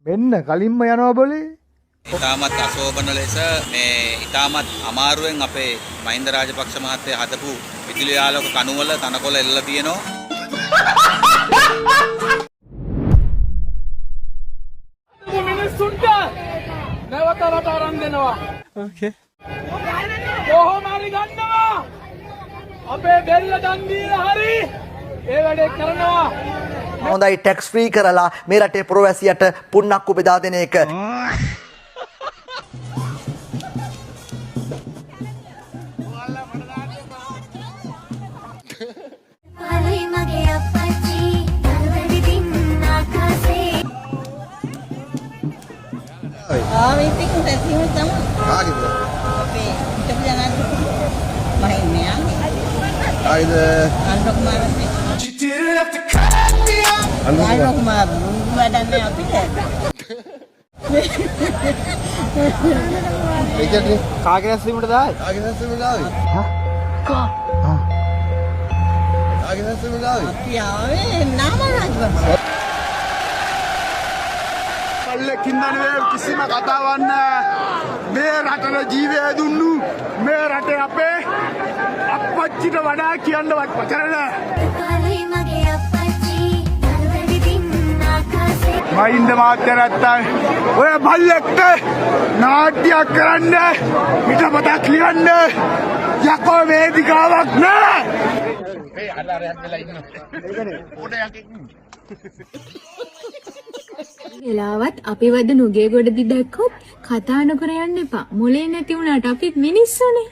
මෙන්න කලින්ම යනවා බලේ. ඉතාමත් අශෝභන ලෙස මේ ඉතාමත් අමාරුවෙන් අපේ මහින්ද රාජපක්ෂ මහත්තයා හදපු විදුලි ආලෝක කණුවල තනකොළ එල්ලලා තියෙනවා. මිනිස්සුන්ට නැවත රට අරන් දෙනවා. ඕකේ. කොහොම හරි ගන්නවා. අපේ බෙල්ල දන් දීලා හරි ඒ වැඩේ කරනවා. හොඳයි, ටැක්ස් ෆ්‍රී කරලා මේ රටේ පුරවැසියට පුන්නක්කු බෙදා දෙන එක. පාළුයි මගේ අප්පච්චි දරුවැවිදින් ආකාසේ. ආ, ඉතින් රැස්වීම තමයි. කාගේද? අපේ හිටපු ජනාධිපති මහින්දයාගේ. කාගේද? අනුර කුමාර. අනුර කුමාර වැඩක් නෑ අපිට. ඒ කියන්නේ කාගේ රැස්වීමටද ආවේ? කාගේ රැස්වීමට ආවේ? කාගේ රැස්වීමට ආවේ? අපි ආවේ නාමල් රාජපක්ෂ. පල්ලෙකින් නෙවෙයි, කිසිම කතාවක් නෑ. මේ රටට ජීවය දුන්නු මේ රටේ අපේ අප්පච්චිට වඩා කියන්නවත් වචන නෑ. පාළුයි මගේ අප්පච්චි දරුවැවිදින් ආකාසේ. මහින්ද මහත්තයා නැත්තම් ඔය බල්ලෙක්ට නාට්‍යයක් කරන්න, පිටපතක් ලියන්න යකෝ වේදිකාවක් නෑ. වෙලාවත් අපි වද නුගේ ගොඩදි දැක්කොත් කතා නොකර යන්න එපා. මොලේ නැති වුණාට අපිත් මිනිස්සුනේ.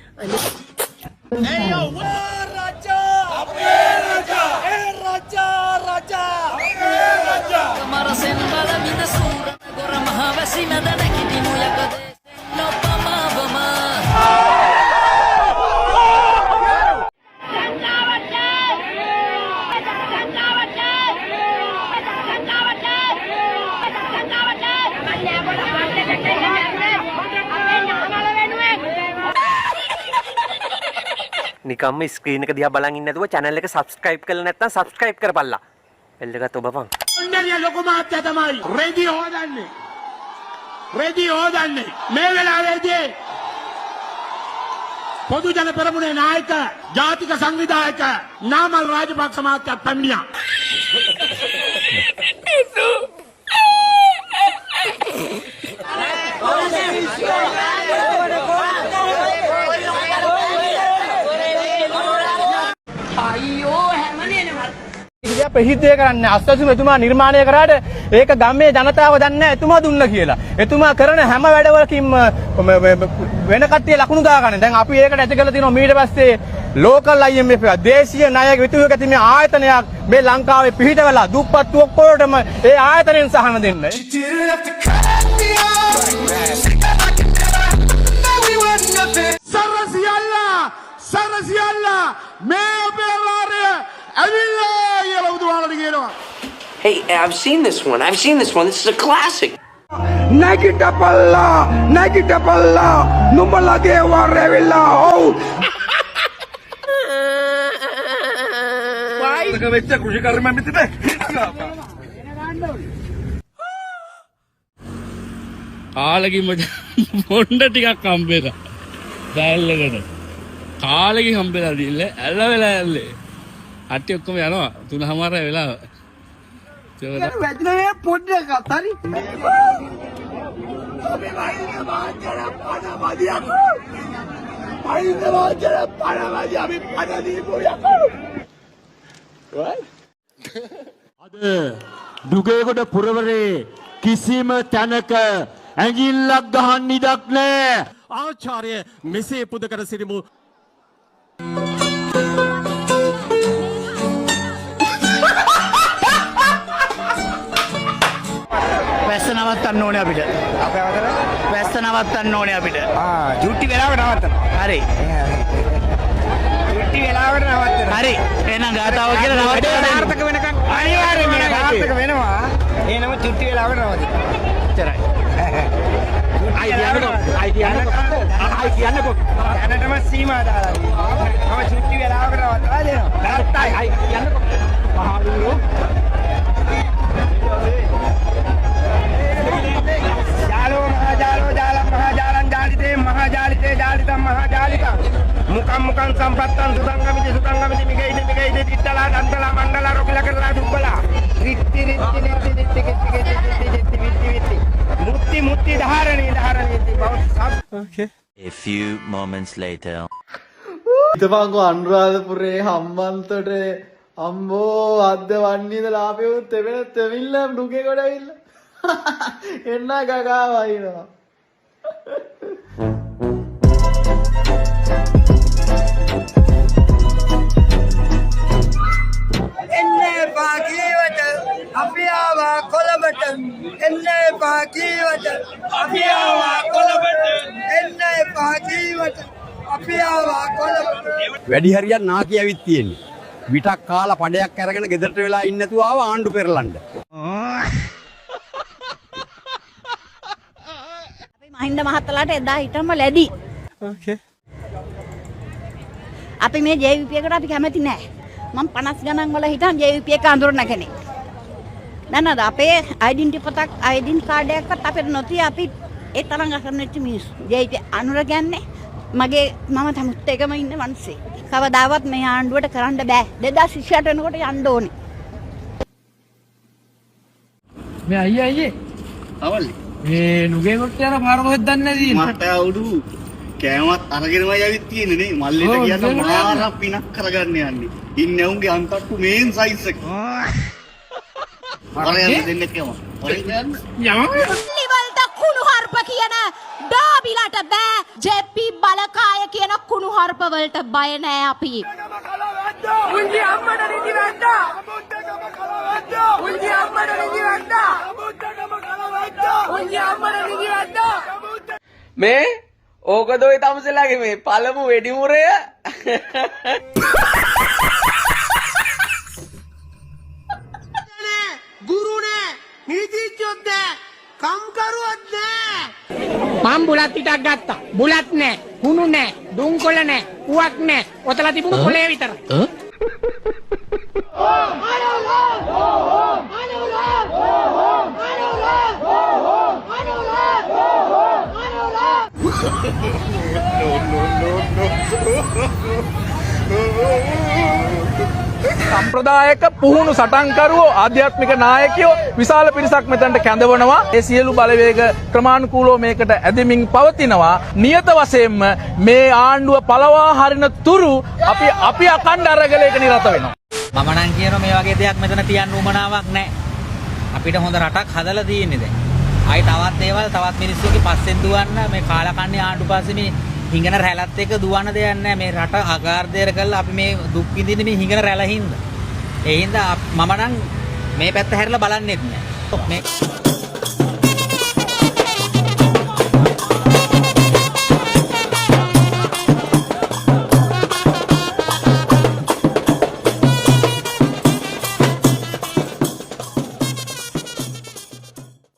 නිකම්ම ස්ක්‍රීන් එක දිහා බලන් ඉන්න නැතුව channel එක subscribe කරලා නැත්නම් subscribe කරපල්ලා. බෙල් එකත් ඔබපන්. ඔන්නරිය ලොකු මහත්තයා තමයි රෙදි හොදන්නේ. රෙදි හොදන්නේ. මේ වෙලාවේදී පොදු ජන පෙරමුණේ නායක, ජාතික සංවිධායක නාමල් රාජපක්ෂ මහත්තයා පැමිණියා. ප්‍රසිද්ධිය කරන්නේ අස්වැසුම එතුමා නිර්මාණය කරාට ඒක ගමේ ජනතාව දන්නේ නැහැ එතුමා දුන්න කියලා. එතුමා කරන හැම වැඩවලකින්ම වෙන කට්ටිය ලකුණු දාගන්න. දැන් අපි ඒකට ඇති කරලා තියෙනවා මීට පස්සේ ලෝකල් IMF එක, දේශීය ණය විතුවක ඇති මේ ආයතනයක් මේ ලංකාවේ පිහිටවලා දුප්පත් ඔක්කොටම ඒ ආයතනයෙන් සහන දෙන්න. සරසියල්ලා, සරසියල්ලා, මේ අපේ වාරය ඇවිල්ලා කියලා බුදුහාමර කියනවා. Hey, I've seen this one. I've seen this one. This is a classic. නැගිටපල්ලා, නැගිටපල්ලා, නුඹලගේ වාරය ඇවිල්ලා. ඔව්. වෙච්ච කෘෂිකර්ම මිත්‍ර. කාලෙකින් මචං බොණ්ඩ ටිකක් හම්බෙලා. බෑල් එකට. කාලෙකින් හම්බෙලා දිල්ල ඇල්ල වෙලා ඇල්ලේ. අට්ටි ඔක්කොම යනවා 3:30 වෙලාව. වැදින පොඩ්ඩක් හරි. අපි මහින්ද මහත්තයාට පණ මදියක්. මහින්ද මහත්තයාට පණ මදි, අපි පණ දීපු යකෝ. අද නුගේගොඩ පුරවරේ කිසිම තැනක ඇඟිල්ලක් ගහන්න ඉඩක් නෑ. ආචාර්ය මෙසේ පුද කර සිටිමු. වැස්ස නවත්තන්න ඕනේ අපිට. අපේ අවතර වැස්ස නවත්තන්න ඕනේ අපිට. ආ, චුට්ටි වෙලාවට නවත්තනවා. හරි. චුට්ටි වෙලාවට නවත්තනවා. හරි. එහෙනම් ගාතාව කියලා නවත්තන්න. සාර්ථක වෙනකන් අනිවාර්යයෙන්ම සාර්ථක වෙනවා. එහෙනම් චුට්ටි වෙලාවට නවතිනවා. එච්චරයි. අයි කියන්නකෝ, අයි කියන්නකෝ, අයි කියන්නකෝ. දැනටම සීමා දාලා තියෙනවා. මම චුට්ටි වෙලාවකට නවත්තලා දෙනවා. නැත්තයි අයි කියන්නකෝ. මහා වීරෝ. සුතං සුතං ගමිති සුතං ගමිති මිගයිද මිගයිද තිත්තලා දන්තලා මණ්ඩලා රොකිලා කරලා දුබ්බලා රිත්ති රිත්ති රිත්ති රිත්ති කිත්ති කිත්ති කිත්ති කිත්ති විත්ති විත්ති මුත්ති මුත්ති ධාරණී ධාරණී බෞද්ධ sub. Okay. A few moments later. හිතපන්කෝ අනුරාධපුරේ හම්බන්තොටේ අම්බෝ අද්ද වන්නේ ඉඳලා ආපෙ උත් තෙමෙන තෙමිල්ල නුගේ ගොඩ ඇවිල්ලා එන්න ගගා වයින්නවා. එන්න එපා කීවට අපි ආවා කොළඹට. එන්න එපා කීවට අපි ආවා කොළඹට. එන්න එපා කීවට අපි ආවා කොළඹට. වැඩි හරියක් නාකි ඇවිත් තියෙන්නේ. විටක් කාලා පඩයක් අරගෙන ගෙදරට වෙලා ඉන්න නැතුව ආව ආණ්ඩු පෙරලන්න. අපි මහින්ද මහත්තලාට එදා හිටම ලැබි. ඕකේ. අපි මේ JVP එකට අපි කැමති නෑ. මං 50 ගණන් වල හිටන් JVP එක අඳුරන කෙනෙක්. දන්නවද අපේ ඩෙන්ටි පොතක් ඩෙන්ටි කාඩ් එකක්වත් අපිට නොතිය අපි ඒ තරම් අසරණ වෙච්ච මිනිස්සු. JVP අනුර කියන්නේ මගේ මම තමුත් එකම ඉන්න මිනිස්සේ. කවදාවත් මේ ආණ්ඩුවට කරන්න බෑ. 2028 වෙනකොට යන්න ඕනේ. මේ අයියා අයියේ අවල්ලි මේ නුගේ කොට යන පාර කොහෙද දන්නේ නැති මට අවුඩු කෑමත් අරගෙනමයි ඇවිත් තියෙන්නේ නේ මල්ලිට ඔව්, කියන්න නුගේ කොට යන්න. මාර පිනක් කරගන්න යන්නේ ඉන්නේ උන්ගේ අන්තට්ටු මේන් සයිස් එක අර යන්න දෙන්නෙක් යමු අර යන්න යමු. වලට කුණුහරුප කියන ඩාබිලට බෑ. ජෙප්පි බලකාය කියන කුණුහරුප වලට බය නෑ අපි. උන්ගේ අම්මට නිදි වැද්දා. අමුත්තකම කලවැද්දා. උන්ගේ අම්මට නිදි වැද්දා. අමුත්තකම කලවැද්දා. උන්ගේ අම්මට නිදි වැද්දා. මේ ඕකද ඔය තමුසෙලාගේ මේ පළමු වෙඩි මුරය? ගුරු නෑ, නීතිඥයොත් නෑ, කම්කරුවත් නෑ. මං බුලත් ටිකක් ගත්තා. බුලත් නෑ, කුණු නෑ, දුම්කොළ නෑ, පුවක් නෑ. ඔතලා තිබුණු කොළේ විතරයි. සම්ප්‍රදායක පුහුණු සටන්කරුවෝ ආධ්‍යාත්මික නායකයෝ විශාල පිරිසක් මෙතනට කැඳවනවා. ඒ සියලු බලවේග ක්‍රමානුකූලව මේකට ඇදෙමින් පවතිනවා. නියත වශයෙන්ම මේ ආණ්ඩුව පළවා හරින තුරු අපි අපි අඛණ්ඩ අරගලයක නිරත වෙනවා. මම නම් කියනවා මේ වගේ දෙයක් මෙතන තියන්න උවමනාවක් නැහැ. අපිට හොඳ රටක් හදලා තියෙන්නේ දැන්. ආයි තවත් දේවල් තවත් මිනිස්සුන්ගේ පස්සෙන් දුවන්න මේ කාලකන්ණි ආණ්ඩු පස්සේ මේ හිඟන රැළත් එක්ක දුවන්න දෙයක් නැහැ. මේ රට අගාර්ධයට කරලා අපි මේ දුක් විඳින්නේ මේ හිඟන රැළ හින්දා. ඒ හින්දා මම නම් මේ පැත්ත හැරිලා බලන්නෙත් නෑ. මේ